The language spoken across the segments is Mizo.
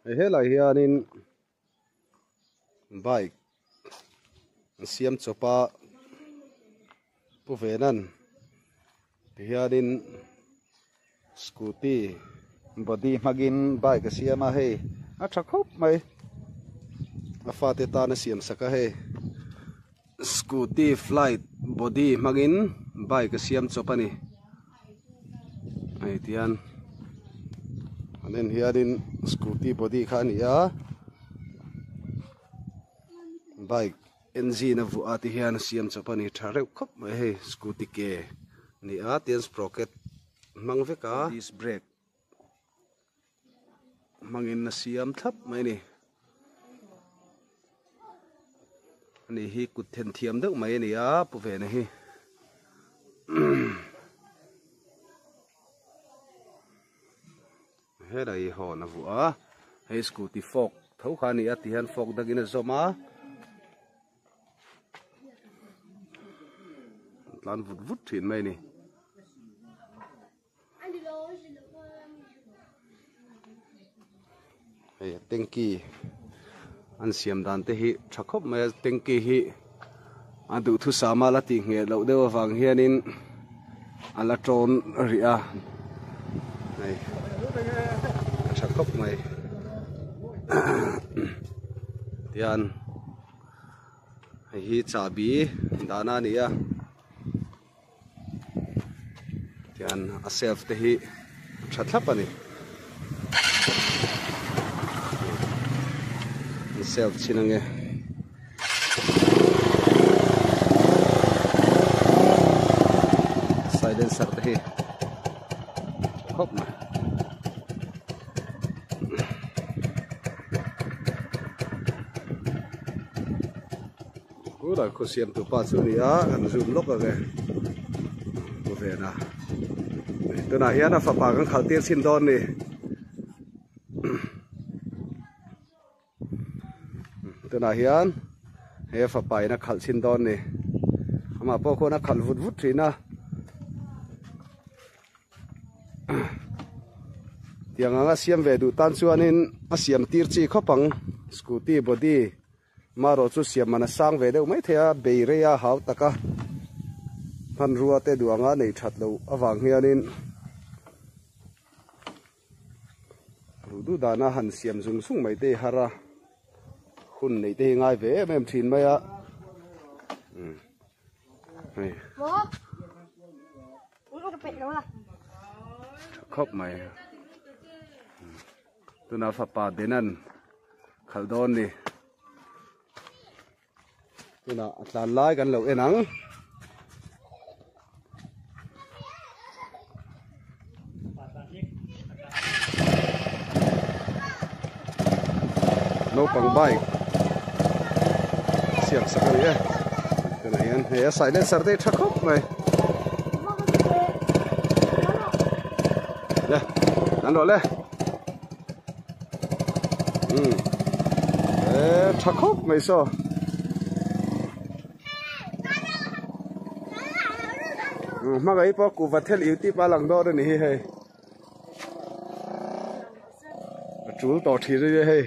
Hei helai hianin bike an siam chawp a pu venan tihianin scooty body hmangin bike a siam a hei a tha khawp mai a fate tan a siam sak a hei scooty flight body hmangin bike a siam chawp a ni. Hei tian an en hianin scooty body kha a ni a bike engine a vuah a ti hian a siam chawp a ni tha reuh khawp mai hei scooty ke a ni a tian sprocket hmang vek a disc brake hmangin a siam thlap mai a ni ani hi kut then thiam deuh mai a ni a pu vena hi helai hawn a vuah a hei scooty fork tho kha a ni a tihian fork dangin a zawm a tlan vut vut thin mai a ni. Hei tanky an siam dan te hi tha khawp mai a tanky hi a duhthusam a la tih ngheh loh deuh avang hianin a la tawn rih a hei a tha khawp mai tian hei hi chahbi dahna a ni a. Tian a self te hi a tha thlap a ni. An self chin ange. Silencer te hi khawp mai. Tunah khaw siam tu pa chu a ni a kan zoom lawk ang e pu vena tunah hian a fapa kan khalh tir chhin dawn ni tunah hian he fapa in a khalh chhin dawn ni amah pawh khuan a khalh vut vut thin a tiang anga siam ve duh tan chuanin a siam tir chi khawp ang scooty body. Marawh chu siam man a sang ve deuh mai thei a, bei rei a hau tak a, hmanrua te duh anga nei that loh avang hianin duh duh dana han siam zung zung mai te hi har a, hun neih te hi ngai ve em em thin mai a. Hei. Tha khawp mai. Tuna fapa Benan khalh dawn ni. Tunah a tlan lai kan lo en ang. Naupang bike siam sak a ni e. Tunah hian hei a silencer te hi tha khawp mai. Le, an rawh le. Um e tha khawp mai saw um hmangaih pawh kuhva thel youtube a lang dawn a ni hi hei a tul tawh thin a nia hei.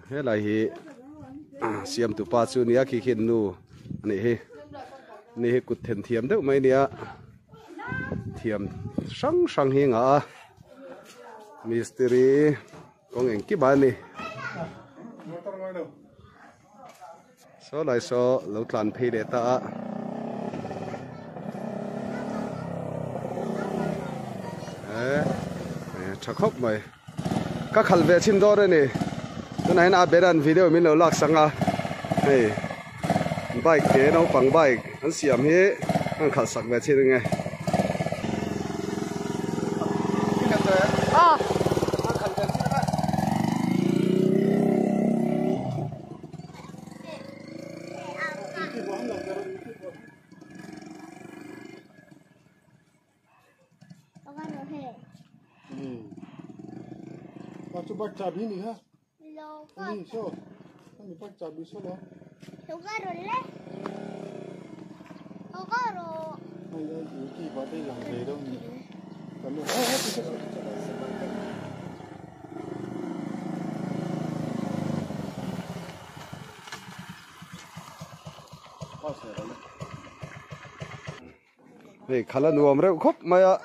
Helai hi siamtu pa chu nia khi khian nu a nih hi ni hi kut then thiam deuh mai nia thiam hrang hrang hi ngah a mistiri kawng engkim a ni saw lai saw lo tlan phei leh ta a. Tha khawp mai ka khalh ve chhin dawn a ni tunah hian a beran video min lo lak sang a hei bike te naupang bike an siam hi an khalh sak ve chhin ang e. Chu bike chahbi ni kha ni saw hemi bike chahbi saw lo hei a youtube ah te lang ve deuh ni. Hei khala nuam reuh khawp mai a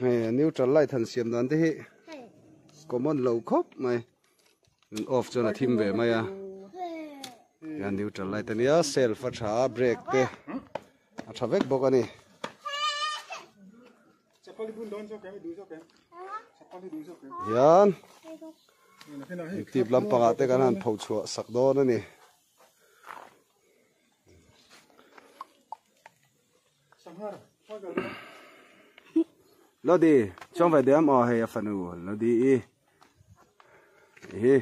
hei neutral light han siam dan te hi common lo khawp mai an off chuan a thim ve mai a hian neutral light ania self a tha a brake te a tha vek bawk a ni. Hian tip lampangah te kan han pho chhuah sak dawn a ni. Lodi chuang ve diam aw hei a fanu Lodi i hi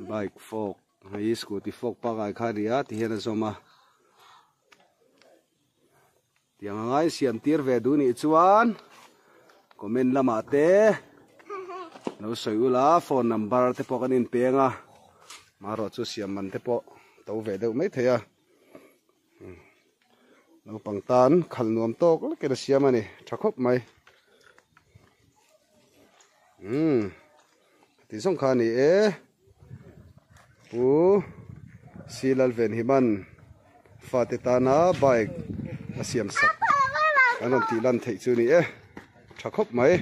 bike fork hei scooty fork pangai kha a ni a ti hian a zawm a tiang a ngai siam tir ve duh nih chuan comment lamah te lo sawi ula phone number te pawh kan inpeng a marawh chu siam man te pawh to ve deuh mai thei a. Naupang tan khalh nuam tawk lekin a siam a ni tha khawp mai umm ti zawng kha a ni e pu Silalvenhiman fate tana bike a siam sak an rawn tih lan theih chu a ni e tha khawp mai.